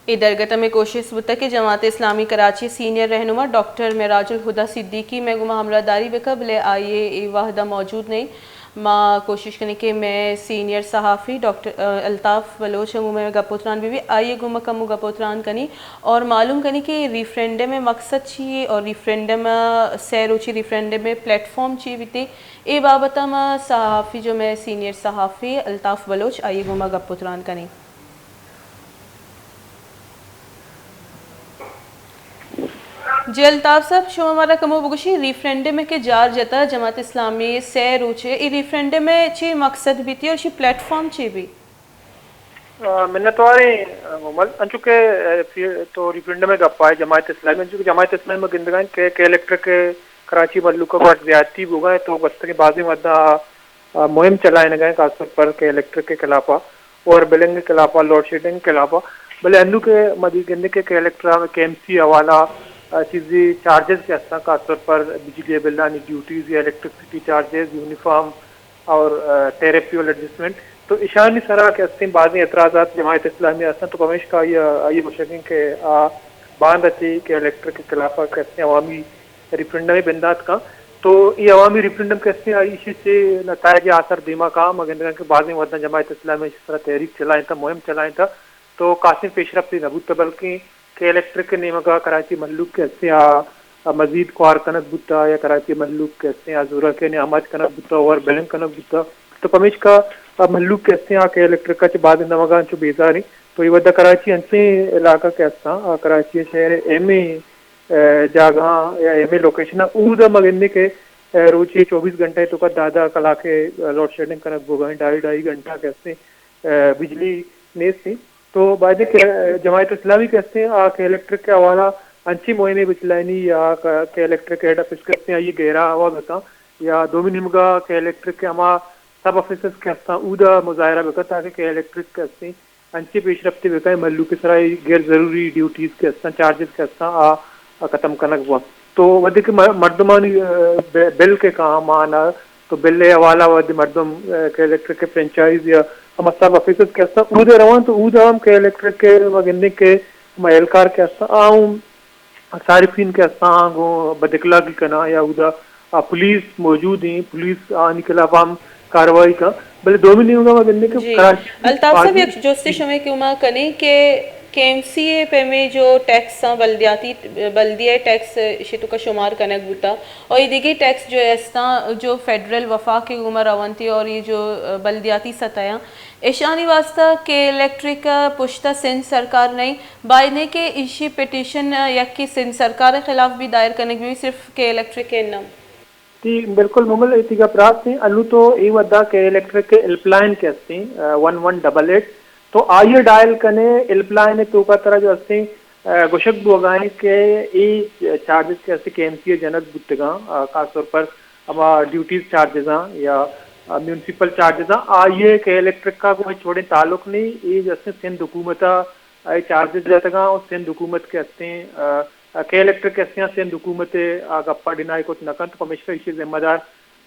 اے درگت ء مئے کوشست بوتگ کہ جماعت اسلامی کراچی ء سینئر رہنما ڈاکٹر معراج الہدی صدیقی مئے گوما ہمراہ داری بکا، بلے آئی ء اے وہد ء موجود نئیں۔ ما کوشش کنیں کہ مئے سینئر صحافی ڈاکٹر، ا، الطاف بلوچ ء گوں مئے گپ و تران بہ بی، آئی ء گوما کمو گپ و تران کنیں اور معلوم کنیں کہ ریفرنڈم ء مقصد چی یے اور ریفرنڈم ء سئے روچی ریفرنڈم ء پلیٹ فارم چی بیتے۔ اے بابت ء ما صحافی جو مئے سینئر صحافی الطاف بلوچ آئی ء گوما گپ و تران کنیں۔ جی الطاف صاحب، شما مارا کمو بگوشی، ریفرنڈم ء کہ جار جتا جماعت اسلامی سئے روچ ء، اے ریفرنڈم ء چی مقصد بیتی اور شی پلیٹ فارم چی بی؟ آ، منتواریں، آ، مومل، انچو کہ، آ، فی-، تو ریفرنڈم ء گپ آئے جماعت اسلامی، انچو کہ جماعت اسلامی ما گندگائیں کہ، کہ الیکٹرک کراچی ملوک ء گوٹ زیادتی بوگا ہے تو گوستگیں بازیں مدہ آ، مہم چلائینگ ء، خاص طور پر کہ الیکٹرک کے خلاف ء، اوور بلنگ کے خلاف ء، لوڈ شیڈنگ کے خلاف ء، بلے انو کہ مدی گندے کہ، کہ الیکٹرا کے ایم سی حوالہ، آ، چیزی چارجز کے ہستاں، خاص طور پر بجلی بلانی ڈیوٹیز یا الیکٹریسٹی چارجز، یونیفارم اور، آ، ٹیرف فیول ایڈجسٹمنٹ، تو اشانی سرا کہ ہستیں بازیں اعتراضات جماعت اسلامی ہستاں، تو پمیشکا آئی، آئی گوشگیں کہ آ باند اچی کہ الیکٹرک کے خلاف ء کہ ہستیں عوامی ریفرنڈم ء بندات کن۔ تو اے عوامی ریفرنڈم کہ استیں، ایشی چہ نتائج آسر دیما کاں، ما گندگاں کہ بازیں وھداں جماعت اسلامی ایشی سرا تحریک چلائینتا، مہم چلائینتا، تو کاسیں پیشرفتے نہ بوتا، بلکیں کہ الیکٹرک ء نیمگا کراچی مھلوک کہ استیں آ، آ مزید کوار کنگ بوتا یا کراچی مھلوک کہ استیں آ زوراکی ء نیاماچ کنگ بوتا، اوور بلنگ کنگ بوتا۔ تو پمیشکا آ مھلوک کہ استیں آ کہ الیکٹرک ء چہ بازیں دمگاں چو بیزاریں۔ تو اے وھدا کراچی انچیں علاقہ کہ استاں، آ کراچی ء شہر ء ایم اے ء جاگہاں یا ایمے لوکیشن ء اود ء ما گندیں کہ، ء، روچے چوبیس گھنٹہ ء توکا دہ دہ کلاک ء لوڈ شیڈنگ کنگ بوگا انت، ڈھائی ڈھائی گھنٹہ کہ استیں، ء، بجلی نیست انت۔ تو باید کہ، ء، جماعت اسلامی کہ استیں آ کہ الیکٹرک ء حوالہ انچیں مہمے بچلائینی یا کہ، کہ الیکٹرک ہیڈ آفس کہ استیں آئی ء گھیراوا بکاں یا دومی نیمگا کہ الیکٹرک ء ہما سب آفیسز کہ استاں اود ء مظاہرہ بکاں تاکہ کہ الیکٹرک کہ استیں انچیں پیشرفتے بہ کن مھلوک ء سرا اے غیر ضروری ڈیوٹیز کہ استاں، چارجز کہ استاں، آ، آ ختم کنگ بوان۔ تو وھدے کہ م-، مردمانی، ء، ب-، بل کہ کاں مان ء، تو بل ء حوالہ وھدے مردم، ء، کہ الیکٹرک ء فرنچائز یا ہما سب آفیسز کہ استاں، اود ء روان تو اود ء ہم کہ الیکٹرک ء ما گندیں کہ ہما اہلکار کہ استاں، آ ہم صارفین کہ استاں گوں بداخلاقی کناں یا اودا، آ، پولیس موجود ایں، پولیس آنی خلاف ہم کاروائی کن، بلے دومی نیمگا ما گندیں کہ جی۔ کراچی الطاف صاحب، پارٹی یک جستے جی۔ شمے کہ ما کنیں کہ کے ایم سی ء پیمیں جو ٹیکس آں، بلدیاتی، بلدیہ ٹیکس شی توکا شمار کنگ بوتا اور یہ دیگه ٹیکس جو استاں جو فیڈرل وفاق کے گوما رونتی اور یہ جو بلدیاتی سطح آں، ایشانی واسطہ کہ الیکٹرک ء پشت ء سندھ سرکار نئیں، باید نئیں کہ ایشی پٹیشن ء یکے سندھ سرکار ء خلاف بھی دائر کنگ بہ بی، صرف کہ الیکٹرک ء نہ۔ جی، بالکل مومل، اے تئی گپ راست ایں۔ انوں تو اے وھدا کہ الیکٹرک ء ہیلپ لائن کہ استیں، ون ون ڈبل ایٹ، تو آئی ء ڈائل کنے، ہیلپ لائن ء توکا ترا جو استیں، ء، گوشگ بوگا ایں کہ اے چارجز کہ استیں کے ایم سی ء جنگ بوتگاں، ء، خاص طور پر ہما ڈیوٹیز چارجز آں یا، ء، میونسپل چارجز آں، آئی ء کہ الیکٹرک ء گوں ہچ وڑیں تعلق نئیں، اے جو استیں سندھ حکومت ء اے چارجز جتگاں اور سندھ حکومت کہ استیں، ء، ء، کے الیکٹرک کہ استیں سندھ حکومت ء آ گپا ڈینائی کت نہ کنت، پمیشکا ایشی ذمہ دار،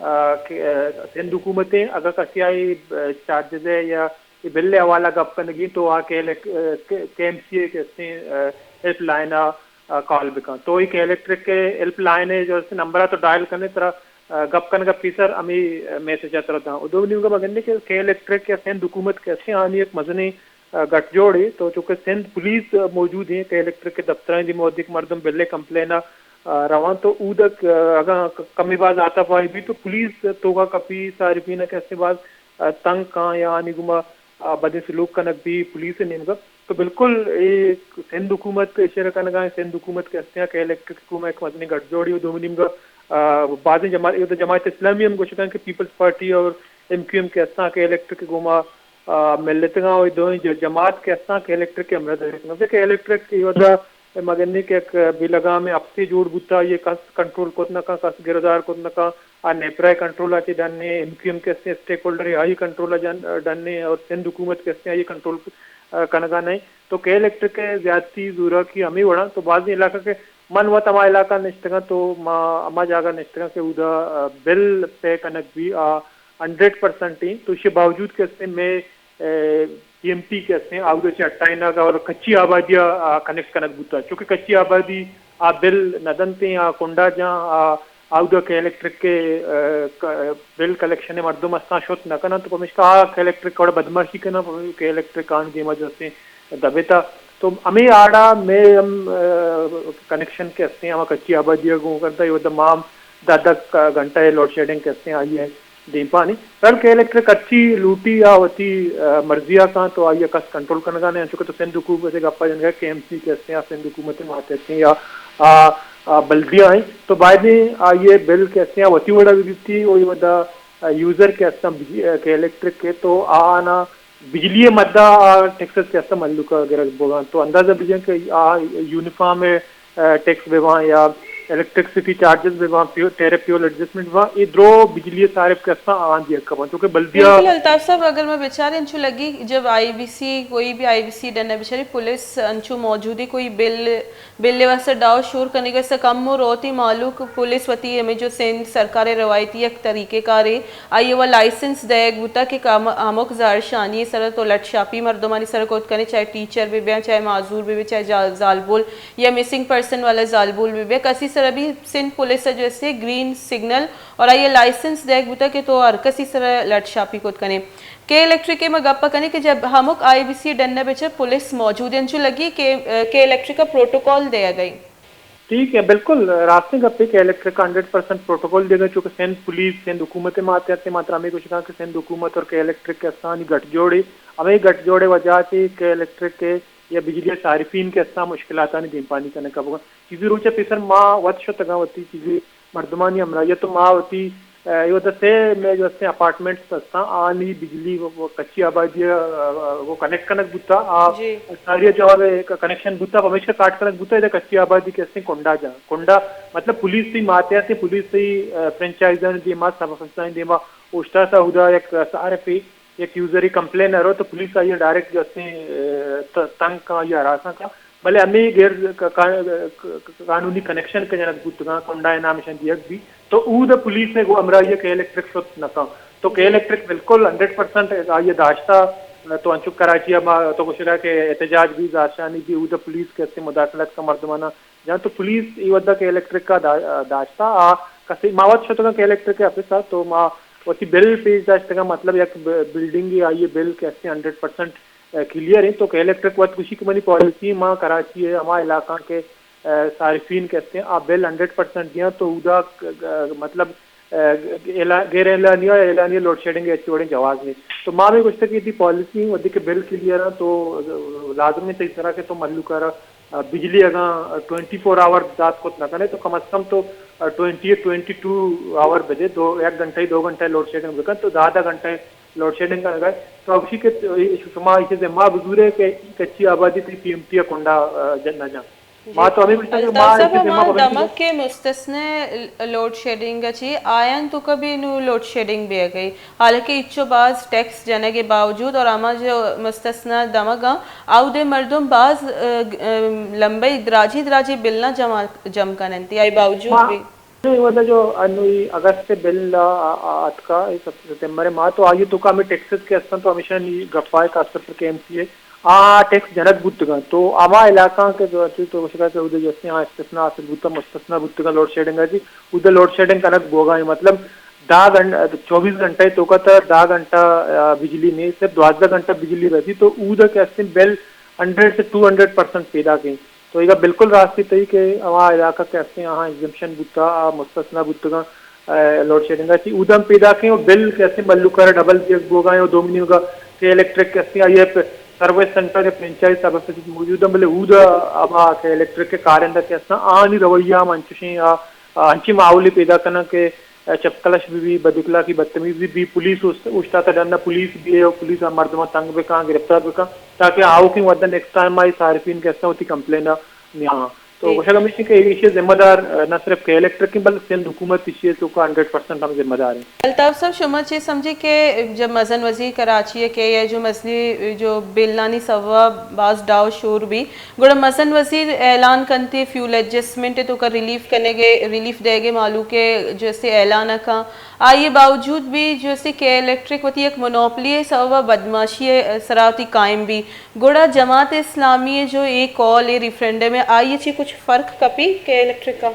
ء، کہ، ء، سندھ حکومت ایں۔ اگاں کسی آئی، ء، چارجز ء یا اے بل ء حوالہ گپ کنگی تو آ کے الیک-، ء، کے، کے ایم سی ء کہ استیں، ء، ہیلپ لائن ء، ء، کال بکن۔ تو اے کے الیکٹرک ء ہیلپ لائن ء جو استیں نمبر ء تو ڈائل کنے ترا، ء، گپ کنگ ء پیسر ہمے میسج ء ترا داں۔ و دومی نیمگا ما گندیں کہ کے الیکٹرک یا سندھ حکومت کہ استیں آنی یک مزنیں ء، گٹ جوڑ اے تو چونکہ سندھ پولیس موجود ایں کہ الیکٹرک کے دفترانی دیما وھدے کہ مردم بل ء کمپلین ء، ء، روان تو اود ء، ء، اگاں ک-، کمی باز آتا پائی بی تو پولیس توکا کپی، صارفین ء کہ استیں باز، ء، تنگ کاں یا آنی گوما، ء، بدیں سلوک کنگ بی پولیس ء نیمگا۔ تو بالکل اے سندھ حکومت اشارہ کنگا ایں، سندھ حکومت کہ استیں کہ الیکٹرک حکومت یک مزنیں گٹ جوڑی و دومی نیمگا، ء، بازیں جماعت، اے وھد ء جماعت اسلامی ہم گوشگاں کہ پیپلز پارٹی اور ایم کیو ایم کہ استاں کہ الیکٹرک گوما آ، ملتگاں و دوئیں ج-، جماعت کہ استاں کہ الیکٹرک ء ہمراہ داری کنگ۔ کہ الیکٹرک اے وھدا ما گندیں کہ یک بے لگامیں ہپسے جوڑ بوتا، آئی ء کس کنٹرول کت نہ کن، کس گرودار کت نہ کن، آ نیپرا ء کنٹرول ء چہ ڈن ء، ایم کیو ایم کہ استیں اسٹیک ہولڈر ء آئی ء کنٹرول ء جن-، ڈن ء اور سندھ حکومت کہ استیں آئی ء کنٹرول، آ، کنگا نہ انت۔ تو کہ الیکٹرک ء زیادتی زوراکی ہمے وڑاں تو بازیں علاقہ کہ من وت ہما علاقہ نشتگاں تو ما ہما جاگہ نشتگاں کہ اودا، آ، بل پے کنگ بی آ ہنڈریڈ پرسنٹ انت، تو ایشی باوجود کہ استیں مئے، اے، پی ایم ٹی کہ استیں، آودا چہ ہٹائینگ اور کچی آبادی ءَ، آ، کنیکٹ کنگ بوتا، چونکہ کچی آبادی آ بل نہ دنتیں، آ کنڈا جاں، آ، آودا کہ الیکٹرک کے، آ، ک-، بل کلیکشن مردم استاں شت نہ کنن، تو پمیشکا آ کہ الیکٹرک وڑ بدماشی کنن، کہ الیکٹرک آن دیما جو استیں دبتا۔ تو ہمیں آڑا میں ہم، آ، کنیکشن کہ استیں، ہما کچی آبادی گوں کرتا، یہ ما ہم دہ دہ گھنٹہ لوڈ شیڈنگ کہ استیں، آئی ہے دیمپانی۔ بلکہ الیکٹرک اچھی لوٹی یا وتی، آ، مرضی آ کاں تو آئی کس کنٹرول کنگا نہیں، چونکہ تو سندھ حکومت گپا جنگا، کے ایم سی کہ استیں، آ سندھ حکومت ماتحت ہیں یا، آ، آ، بلدیہ ہیں، تو باید آئی بل کہ استیں، آ وتی وڑا بھی بیتی، وہی ودا، آ، یوزر کہ استیں بجلی، آ، کہ الیکٹرک کے تو آنا بجلی مدہ آ ٹیکسز کہ استیں ملوک گرگ بوگان۔ تو اندازہ بجن کہ آ یونیفارم ٹیکس بہ باں یا الیکٹریسٹی چارجز بہ باں، فیو-، ٹیرف فیول ایڈجسٹمنٹ بہ باں، اے درو بجلی صارف کہ استاں آن دیگ کپاں، چونکہ بلدیہ۔ بالکل الطاف صاحب، اگر میں بچارے انچو لگی جب آئی بی سی، کوئی بھی آئی بی سی ڈن بچاری پولیس انچو موجودی کوئی بل، بل واسطہ ڈاؤ شور کنگا سا کم و روتی مالوک پولیس وتی ہمیں جو سندھ سرکار روایتی یک طریقہ کارے آئی و لائسنس دیگ بوتا کہ کم-، ہمک زہرشانی سر تو لٹ شاپی مردمانی سر کوت کنے، چاہے ٹیچر بہ بیاں، چاہے معذور بہ بیاں، چاہے جا-، زالبول یا مسنگ پرسن والا زالبول بہ بیت، کسی سرا بھی سندھ پولیس ء جو استے گرین سگنل اور آئی ء لائسنس دیگ بوتا کہ تو ہر کسی سرا لٹ شاپی کت کنے۔ کے الیکٹرک ء ما گپ کنیں کہ جب ہمک آئی بی سی ڈن ء بچ پولیس موجود انت، انچو لگی کہ، ء، کے الیکٹرک ء پروٹوکول دیگ ء۔ ٹھیک ہے، بالکل راستیں گپے کہ الیکٹرک ء ہنڈریڈ پرسنٹ پروٹوکول دیگ ء، چونکہ سندھ پولیس، سندھ حکومت ء ماتحت ء، ما ترا ہمے گوشگاں کہ سندھ حکومت اور کے الیکٹرک ء استانی گٹھ جوڑے، ہمے گٹھ جوڑے وجہ چہ کے الیکٹرک ء یا بجلی ء صارفین کہ استاں مشکلاتانی دیمپانی کنگ ء بگاں۔ چیزی روچ ء پیسر ما وت شتگاں وتی چیزی مردمانی ہمراہی ء، تو ما وتی، ء، اے وھد ء سے مئے جو استیں اپارٹمنٹس استاں، آنی بجلی و، و کچی آبادی ء، ء، ء، وہ کنیکٹ کنگ بوتا، آ جی۔ ساری ء جواب ء ک-، کنیکشن بوتا، پمیشکا کاٹ کنگ بوتا، ادا کچی آبادی کہ استیں کنڈا جاں۔ کنڈا مطلب پولیس ء ماتحت ء، پولیس ء، ء، فرنچائزانی دیما، سب سنستھانی دیما اوشتاتا، ہدا یک صارفے یک یوزرے کمپلین ء رو تو پولیس آئی ء ڈائریکٹ جو استیں، ء، ت-، تنگ کن یا ہراساں کن، بلے ہمے غیر ق-، ق-، ق-، قانونی کنیکشن کہ جنگ بوتگاں، کنڈا ء نام اشان دیگ بی، تو اود ء پولیس ء گوں ہمراہی ء کے الیکٹرک شت نہ کن۔ تو کے جی۔ الیکٹرک بالکل ہنڈریڈ پرسنٹ آئی ء داشتا، تو انچو کراچی ء ما تو گوشگا کہ احتجاج بی، زہرشانی بی، اود ء پولیس کہ استیں مداخلت کن مردماناں جان تو پولیس ای ودا کہ الیکٹرک کا دا-، داشتا آ کسی ما وت شتگاں کہ الیکٹرک آفس آ تو ما وتی بل پیش داشتگاں، مطلب یک ب-، بلڈنگ آئی بل کہ استیں ہنڈریڈ پرسنٹ کلیئر ہیں، تو کہ الیکٹرک وت گوشی کہ منی پالیسی ما کراچی ہے ہما علاقہ کہ، ء، صارفین کہ استیں آ بل ہنڈریڈ پرسنٹ دیاں تو اودا ک-، ک-، مطلب، ء، اعلا-، غیر اعلانیہ یا اعلانیہ لوڈ شیڈنگ اچ وڑیں جواز نہیں۔ تو ما بھی گوشتا کہ دی پالیسی ودی کہ بل کلیئر ہیں تو لازم نہیں تئی سرا کہ تو ملوک ء را بجلی اگاں ٹوئنٹی فور آور دات کت نہ کنے تو کم از کم تو ٹوئنٹی، ٹوئنٹی ٹو آور بدے، دو، یک گھنٹہ، دو گھنٹہ لوڈ شیڈنگ بکن تو دہ دہ گھنٹہ لوڈ شیڈنگ کنگا۔ تو ابشی کہ شما اسے ذمہ بزورے کہ کچی آبادی تئی پی ایم ٹی ء کنڈا، ء، جن نہ جان۔ جی۔ ما تو ہمیں گوشتا کہ الطاف ما صاحب، اسے ذمہ ہما بزورے۔ دمگ کہ مستثنی لوڈ شیڈنگ چی آیان تو کبھی نو لوڈ شیڈنگ بھی گئی۔ حالانکہ اچو باز ٹیکس جنگ باوجود اور ہما جو مستثنی دمگاں، آودے مردم باز، ء، ء، لمبئی دراجی دراجی بلاں جمع، جم کننتی، آئی باوجود ما بھی۔ اے ودا جو انوی اگست بل آ، آ، آتکا، اے سپ-، ستمبر ماہ تو آئی تو کا ہمیں ٹیکسز کے استن تو ہمیشہ نی گپا ہے، خاص طور پر کے ایم سی ہے۔ آ ٹیکس جنگ بوتگاں۔ تو ہما علاقہ کہ جو تو گوشگا کہ اودے جو استیں، ہاں، استثناء حاصل بوتا، مستثنیٰ بوتگاں لوڈ شیڈنگ ء جی، اودے لوڈ شیڈنگ کنگ بوگا ہے۔ مطلب، دہ گھنٹہ، چوبیس گھنٹہ تو کا ترا دہ گھنٹہ، آ، بجلی نہیں، صرف دوازدہ گھنٹہ بجلی رہتی، تو اودے کہ استیں بل ہنڈریڈ سے ٹو ہنڈریڈ پرسنٹ پیدا کیں۔ تو ایگا بالکل راستی تئی کہ ہما علاقہ کہ استیں، آہاں ایگزمپشن بوتا، آ، مستثنیٰ بوتگاں۔ ء، لوڈ شیڈنگ ء چی اودم پیداک ہیں، و بل کہ استیں ملوک ء را ڈبل دیگ بوگا ہیں، و دومی نیمگا کہ الیکٹرک کہ استیں، آئی ء سروس سنٹر یا فرنچائز سروس موجود ہیں، بلے اودا ہما کہ الیکٹرک کے کارندہ کہ استاں، آنی رویہ ہم انچشیں، آ، آ، انچیں ماحولے پیدا کناں کہ، آ، چپکلش بی بی، بداخلاقی بدتمیزی بی، پولیس اوشت-، اوشتاتا ڈنا پولیس بی ہے، و پولیس آ مردماں تنگ بکاں، گرفتار بکاں، تاکہ آؤکیں ودا نیکسٹ ٹائم آئی صارفین کہ استاں وتی کمپلین ء نیاں۔ تو گوشگ ہمیش کہ ایشی ذمہ دار نہ صرف کے الیکٹرک ہیں، بلکہ سندھ حکومت ایشی توکا ہنڈریڈ پرسنٹ ہم ذمہ دار ہیں۔ الطاف صاحب، شما چے سمجھے کہ جب مزن وزیر کراچی ہے کہ یہ جو مزنی جو بلانی سوا باز ڈاؤ شور بھی، گڑا مزن وزیر اعلان کنتے فیول ایڈجسٹمنٹ توکا ریلیف کنے گے، ریلیف دے گے مالو کے جو اسے اعلان کا، آئی باوجود بھی جو اسے کے الیکٹرک وتی ایک مونوپلی سوا بدماشی سرا وتی قائم بھی، گڑا جماعت اسلامی جو اے کال اے ریفرنڈم ہے، آئی چی کچھ فرق کپی کے الیکٹرک کا؟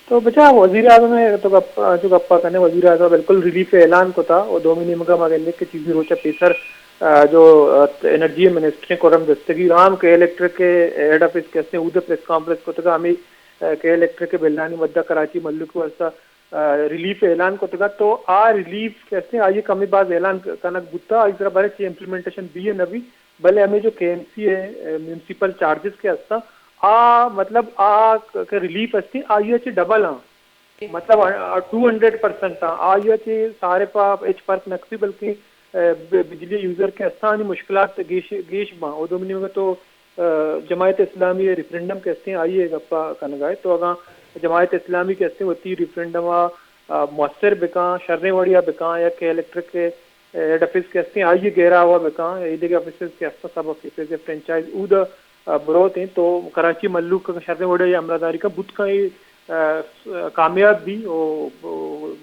تو بچا وزیر اعظم ء تو گپ، جو گپا کنے وزیر اعظم بالکل ریلیف اعلان کتا، و دومی نیمگا ما گندے کہ چیزی روچا پیسر، آ، جو، آ، انرجی منسٹر ہیں خرم دستگیر عام کے الیکٹرک کے ہیڈ آفس کے ہستے اود پریس کانفرنس کتگا ہمیں، آ، کے الیکٹرک کے بلانی مدہ کراچی ملک واسطہ، آ، ریلیف اعلان کتگا۔ تو آ ریلیف کے ہستے آئیے کمی باز اعلان کنگ بوتا، آئی طرح بارے چی امپلیمنٹیشن بھی ہے نبی، بلے ہمیں جو کے ایم سی ہے، آ، میونسپل چارجز کے ہستا، آ، مطلب، آ کہ ریلیف ہستی، آئی چی ڈبل ہاں۔ مطلب، آ، ٹو ہنڈریڈ پرسنٹ آ، آئی ء چہ صارف ء ہچ فرق نہ کپی، بلکہ، آ، ب-، بجلی یوزر کے استانی مشکلات گیش، گیش باں۔ او دومی نیمگ ء تو، آ، جماعت اسلامی ء ریفرنڈم کے استیں آئی ء گپا کنگا ہے۔ تو اگاں جماعت اسلامی کے استیں وتی ریفرنڈم ء، آ، مؤثر بکاں، شریں وڑیا بکاں، یا کہ الیکٹرک کے ہیڈ آفس کہ ہستیں، آئی ء گھیراو ء بکاں، ایدگہ آفیسز کہ ہستاں، سب آفیسز یا فرنچائز اود ء بروت انت، تو کراچی ملوک اگاں شریں وڑے ء ہمراہداری کن بوت کن، اے، ا، کامیاب بی، او، او،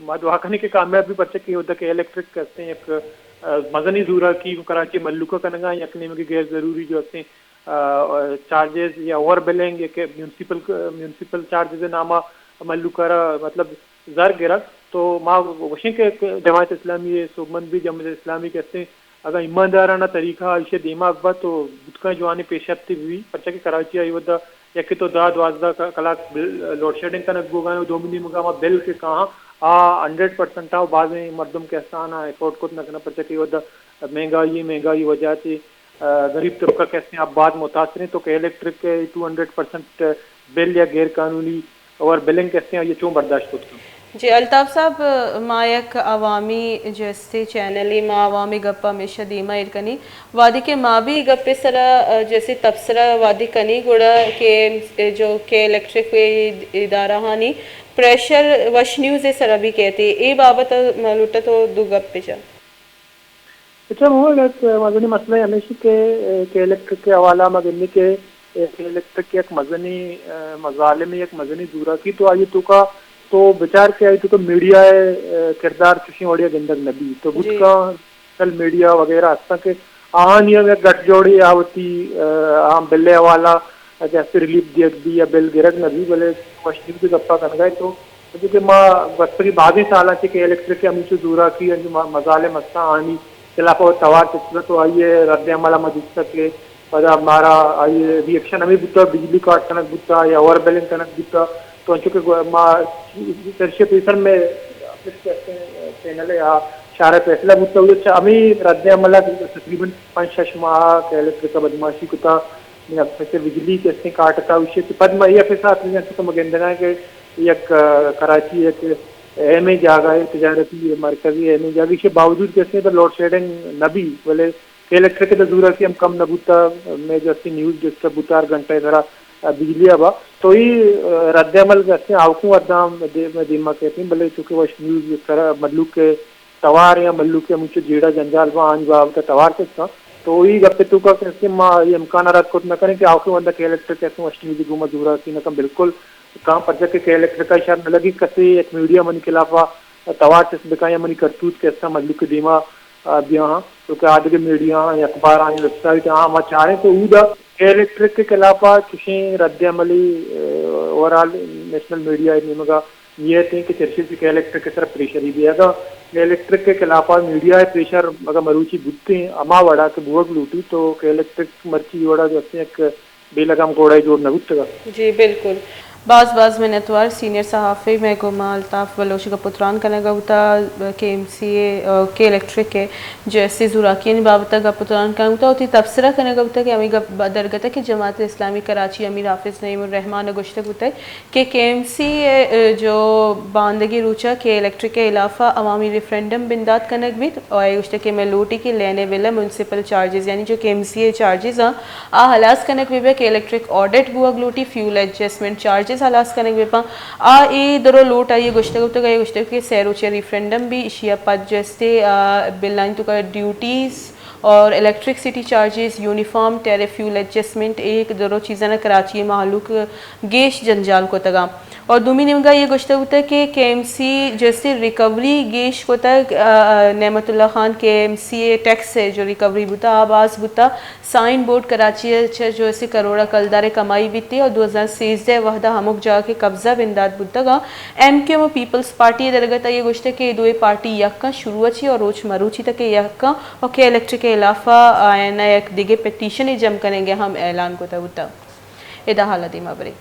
ما دعا کنیں کہ کامیاب بی، پرچہ کہ اود ء کہ الیکٹرک کہ ہستیں یک، ا، مزنی زوراکی کراچی ملوک ء کنگا، یک نیمگے غیر ضروری جو ہستیں، ا، چارجز یا اوور بلنگ یا کہ میونسپل، میونسپل چارجز ناما ملوک ء را مطلب زر گرگ۔ تو ما گوشیں کہ جماعت اسلامی ء سوبمند بی، جماعت اسلامی کہ ہستیں اگاں ایماندارانہ طریقہ ء ایشی ء دیما بہ تو بوت کن جوانیں پیش رفتے بہ بی، پرچا کہ کراچی ء اے وھد ء یکے تو دہ دوازدہ ک-، کلاک بل-، لوڈ شیڈنگ کنگ بوگا ء، دومی نیمگا ما بل کہ کاہاں آ ہنڈریڈ پرسنٹ ء، بازیں مردم کہ ہستاں آ افورڈ کت نہ کناں، پرچا کہ اے وھد ء مہنگائی، مہنگائی وجہ چہ، آ، غریب طبقہ کہ ہستیں آ باز متاثر ہیں، تو کہ الیکٹرک ء ٹو ہنڈریڈ پرسنٹ بل یا غیر قانونی اوور بلنگ کہ ہستیں آئی ء چون برداشت کت کنت؟ جی الطاف صاحب، ما یک عوامی جو استے چینلے، ما عوامی گپ ء ہمیشہ دیما ایر کنی۔ وہدے کہ ما بھی گپ ء سرا، ا، جیسے تبصرہ وہدے کنی گڑا کہ جو کہ الیکٹرک ادارہ ہانی پریشر وش نیوز ء سرا بھی کہتے، اے بابت ء ما لوٹا تو دو گپ بجا۔ اچھا، مہر یک مزنیں مسئلہ ہمیشی کہ، کہ الیکٹرک کے حوالہ ما گندی کہ، کہ الیکٹرک یک مزنیں، ا، مظالم، یک مزنیں زوراکی تو آئی توکا تو بچار کہ آئی توکا میڈیا ء، ا، کردار چشیں وڑیا گندگ نہ بی۔ تو جی۔ بوت کن سوشل میڈیا وغیرہ ہستاں کہ آہانی ہم یک گٹ جوڑے آ وتی، ا، آ بل ء حوالہ ء کہ ہستے ریلیف دیگ بی یا بل گرگ نہ بی، بلے وش نیوز ء گپا کنگا ہے تو چونکہ ما گوستگیں بازیں سالاں چہ کہ الیکٹرک ء ہمینچو زوراکی انت، م-، مظالم ہستاں، آنی خلاف ء توار چستگ تو آئی ء رد عمل ء ما دیستگ کہ پدا مارا آئی ء ری ایکشن ہمے بوتگ، بجلی کاٹ کنگ بوتگ یا اوور بلنگ کنگ بوتگ۔ تو انچو کہ گو-، ما چرشی پیسر میں چینل ء آ شارع فیصلہ بوتگ، چہ ہمے رد عمل ء تقریباً پنچ شش ماہ کہ الیکٹرک ء بدمعاشی کتگ، من افسر بجلی کہ استیں کاٹ اتاں، ایشی ء چہ پد ما اے افس ء اتکگیں، انچو کہ ما گندگاں کہ یک، ا، کراچی یک اہمیں جاگہ ء، تجارتی مرکزے، اہمیں جاگہ، ایشی ء باوجود کہ استیں تو لوڈ شیڈنگ نہ بی، بلے کہ الیکٹرک ء زوراکی ہم کم نہ بوتا، مئے جو استیں نیوز ڈسٹرب بوتا، ہر گھنٹہ ء سرا، ا، بجلی ء با۔ تو ای، ا، رد عمل کہ استیں آوکیں وھداں دے-، مئے دیما کیتیں، بلے چونکہ وش نیوز سرا مدلوک ء توار یا مھلوک ء ہمینچو جیڑہ جنجال باں، آنی بابت ء توار چست کن۔ تو اے گپ ء توکا کہ استیں ما اے امکان ء رد کت نہ کنیں کہ آوکیں وھد ء کہ الیکٹرک ء استیں وش نیوز ء گوما زوراکی نہ کن، بالکل کن، پرچا کہ کہ الیکٹرک ء شر نہ لگی کسے یک میڈیا منی خلاف ء توار چست بکن یا منی کرتوت کہ استاں مھلوک ء دیما، آ، بیاہاں، تو کہ آدگہ میڈیا آں یا اخبار آں یا ویب سائٹ آں ما چاریں تو اودا کہ الیکٹرک ء خلاف ء چشیں رد عملی، آ، اوورآل نیشنل میڈیا ء نیمگ ء نیت انت کہ چرشی چہ کہ الیکٹرک ء سر پریشری بی۔ اگاں کہ الیکٹرک ء خلاف ء میڈیا ء پریشر اگاں مروچی بوتیں ہما وڑا کہ بوگ لوٹی تو کہ الیکٹرک مرچی وڑا جو استیں یک بے لگام گھوڑا جوڑ نہ بوتگ۔ جی بالکل۔ باز باز منتوار سینئر صحافی مئے گوما الطاف بلوچ گپ و تران کنگا بوتا، کے ایم سی ءِ، آ، کے الیکٹرک ءِ جو ایسے زوراکیانی بابت ءَ گپ و تران کنگا بوتا، وتی تبصرہ کنگا بوتا کہ ہمیں گپ درگتا کہ جماعت اسلامی کراچی امیر حافظ نعیم الرحمان ءَ گوشتگ بوتا کہ کے ایم سی ءِ جو باندگی روچا کے الیکٹرک ءِ خلاف ءَ عوامی ریفرنڈم بندات کنگ بیت، اور آئی گوشتگ کہ میں لوٹی کہ لین ءِ بل ءَ میونسپل چارجز، یعنی جو کے ایم سی ءِ چارجز آں، آ ہلاس کنگ بہ بہ کہ الیکٹرک آڈٹ بوگ لوٹی، فیول ایڈجسٹمنٹ چارجز ہلاس کنگ بہ باں۔ آ اے درو لوٹ آئی گوشتگ بوتگ، آئی گوشتگ کہ سہ روچے ریفرنڈم بی، اشی ءَ پد جو استے، آ، بلانی توکا ڈیوٹیز اور electricity charges, uniform tariff, fuel adjustment, اے درو چیزاں کراچی ءِ مہلوک گیش جنجال کتگاں۔ اور دومی نیمگا یہ گوشتگ بوتگ کہ کے ایم سی جو استے ریکوری گیش کتگ، آ، آ، نعمت اللہ خان، کے ایم سی ءِ ٹیکس ءِ جو ریکوری بوتا، آ باز بوتا۔ سائن بورڈ کراچی ءَ چہ جو اسے کروڑ ءَ کلدار ءِ کمائی بیتی اور دو ہزار سیزدہ ءِ وہدا ہمک جاگہ کہ قبضہ بندات بوتگاں۔ ایم کیو ایم و پیپلز پارٹی ءِ درگت ءَ یہ گوشتگ کہ اے دوئیں پارٹی یکاں، شروع ءَ چی اور روچ مروچی تک یکاں اور کے الیکٹرک ءِ خلاف ءَ آیاں یک دگہ پٹیشنے جم کنگ ءِ ہم اعلان کتگ بوتگ۔ ادا حال ءَ دیما بریں۔